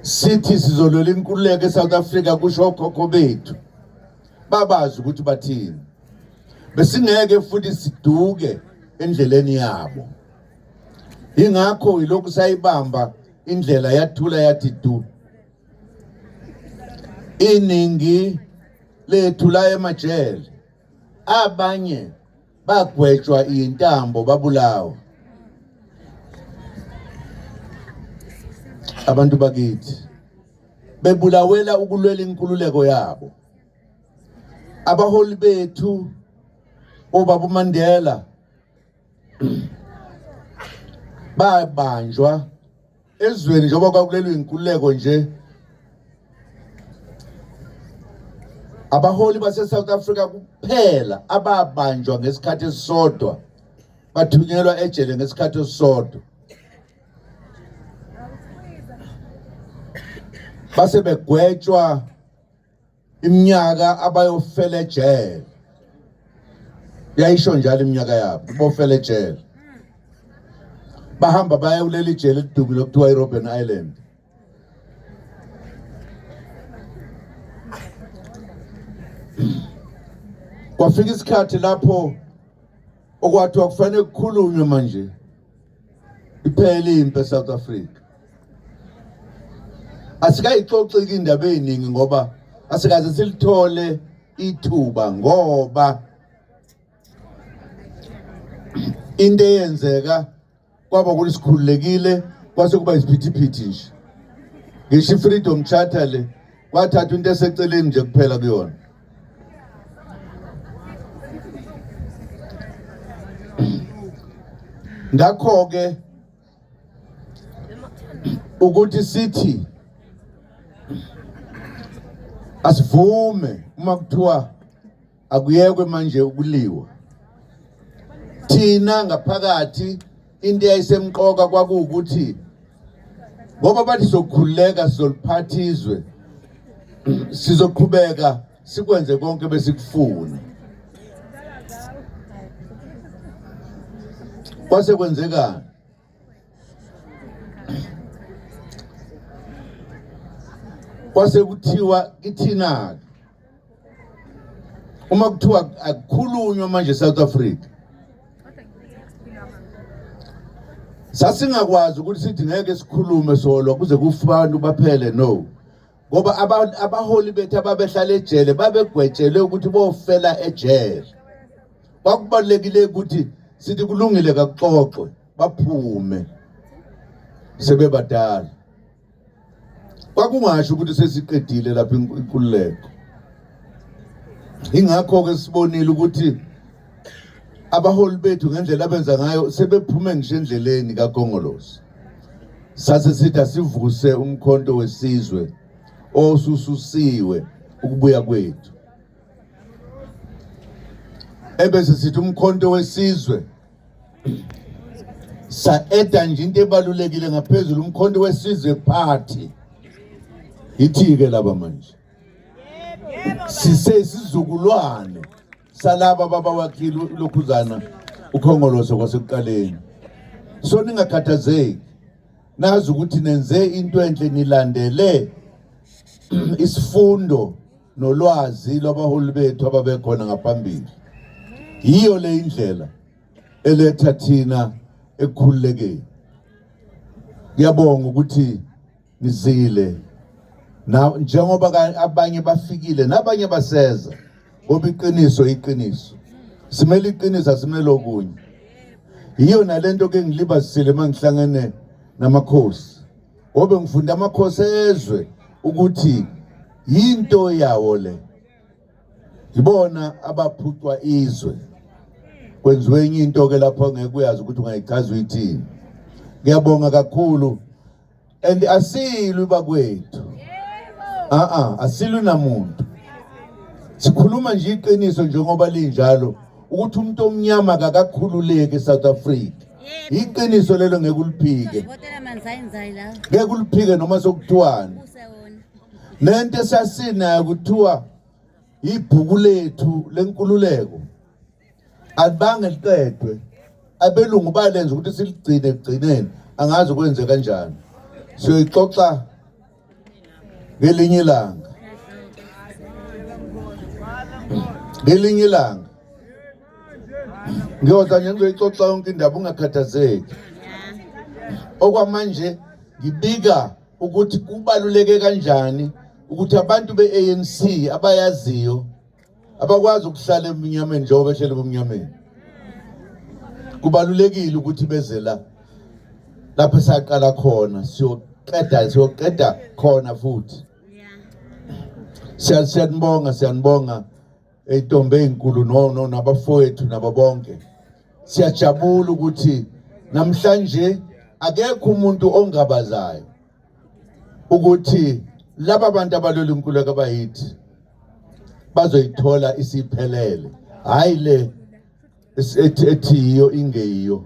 Sithi sizolwela inkululeko eSouth Africa, kusho okhokho bethu, babazi ukuthi bathini. Besingeke futhi siduke endleleni yabo. Ingakho ilokhu sayibamba indlela yathula yathi du. Iningi lethu la emajele, abanye bagwetshwa intambo babulawa. Abantu bakithi bebulawela ukulwela inkululeko yabo. Abaholi bethu obaba uMandela babanjwa ezweni njengoba kwakulelwa inkululeko nje. Abaholi base-South Africa kuphela ababanjwa ngesikhathi esisodwa bathunyelwa ejele ngesikhathi esisodwa, base begwetshwa iminyaka abayofela ejele. Yayisho njalo iminyaka yabo, bofela ejele. Bahamba baya kuleli jele elidumile okuthiwa iRobben Island. Kwafika isikhathi lapho okwathiwa kufanele kukhulunywe manje, iphele impi eSouth Africa. Asikayixoxi indaba eziningi ngoba asikaze silithole ithuba, ngoba into eyenzeka kwaba ukuthi sikhululekile kwase kuba isiphithiphithi nje. Ngisho i-Freedom Charter le kwathathwa into eseceleni nje kuphela kuyona. Ngakho-ke ukuthi sithi asivume uma kuthiwa akuyekwe manje ukuliwa. Thina ngaphakathi into eyayisemqoka kwakuwukuthi ngoba bathi sokukhululeka sizoliphatha izwe, sizoqhubeka sikwenze konke besikufuna. Kwase kwenzekani? Kwase kuthiwa kithina uma kuthiwa akukhulunywa manje South Africa, sasingakwazi ukuthi sithi ngeke sikhulume solwa kuze kufe abantu baphele. No, ngoba abaholi bethu ababehlala ejele babegwetshelwe ukuthi bofela ejele. Kwakubalulekile ukuthi sithi kulungile kakuxoxwe, baphume sebebadala. Kwakungasho ukuthi sesiqedile lapha inkululeko. Ingakho-ke sibonile ukuthi abaholi bethu ngendlela abenza ngayo sebephume ngisho endleleni kaKhongolose. Sase sithi asivuse umkhonto wesizwe osususiwe ukubuya kwethu, ebese sithi umkhonto wesizwe sa-eda nje into ebalulekile ngaphezulu, umkhonto wesizwe party. Yithi-ke laba manje sisesizukulwane salaba babawakhile lokhuzana uKhongolose kwasekuqaleni. So ningakhathazeki, nazi ukuthi nenze into enhle, nilandele isifundo nolwazi lwabaholi bethu ababekhona ngaphambili. Yiyo le indlela eletha thina ekukhululekeni. Ngiyabonga ukuthi nizile na, njengoba abanye bafikile nabanye baseza, ngoba iqiniso iqiniso, simele iqiniso, asimele okunye. Yiyo nalento ke ngilibazisile mangihlangene namakhosi, ngoba ngifunda amakhosi ezwe ukuthi yinto yawo le. Ngibona abaphucwa izwe, kwenziwe enye into ke lapho ngeke uyazi ukuthi ungayichaza uyithini. Ngiyabonga kakhulu and asilwi bakwethu, a asilwi namuntu, sikhuluma nje iqiniso njengoba linjalo ukuthi umuntu omnyama akakakhululeki eSouth Africa. Iqiniso lelo, ngeke uliphike, ngeke uliphike noma sokuthiwani. Lento esasinayo kuthiwa ibhuku lethu lenkululeko alibange liqedwe, abelungu balenza ukuthi siligcine ekugcineni, angazi kwenze kanjani. Siyoyixoxa. Ngelinye ilanga, ngelinye ilanga ngiyoza nje ngizoyixoxa yonke indaba, ungakhathazeki. Okwamanje ngibika ukuthi kubaluleke kanjani ukuthi abantu be-ANC abayaziyo abakwazi ukuhlala ebumnyameni njengoba behlele ebumnyameni, kubalulekile ukuthi beze la lapho saqala khona, siyoqeda, siyoqeda khona futhi. Siyanibonga, siyanibonga ey'ntombi ey'nkulu no nabafowethu nabo bonke. Siyajabula ukuthi namhlanje akekho umuntu ongabazayo ukuthi laba bantu abalwela inkululeko abayithi bazoyithola isiphelele, hayi le ethiyo ingeyiyo.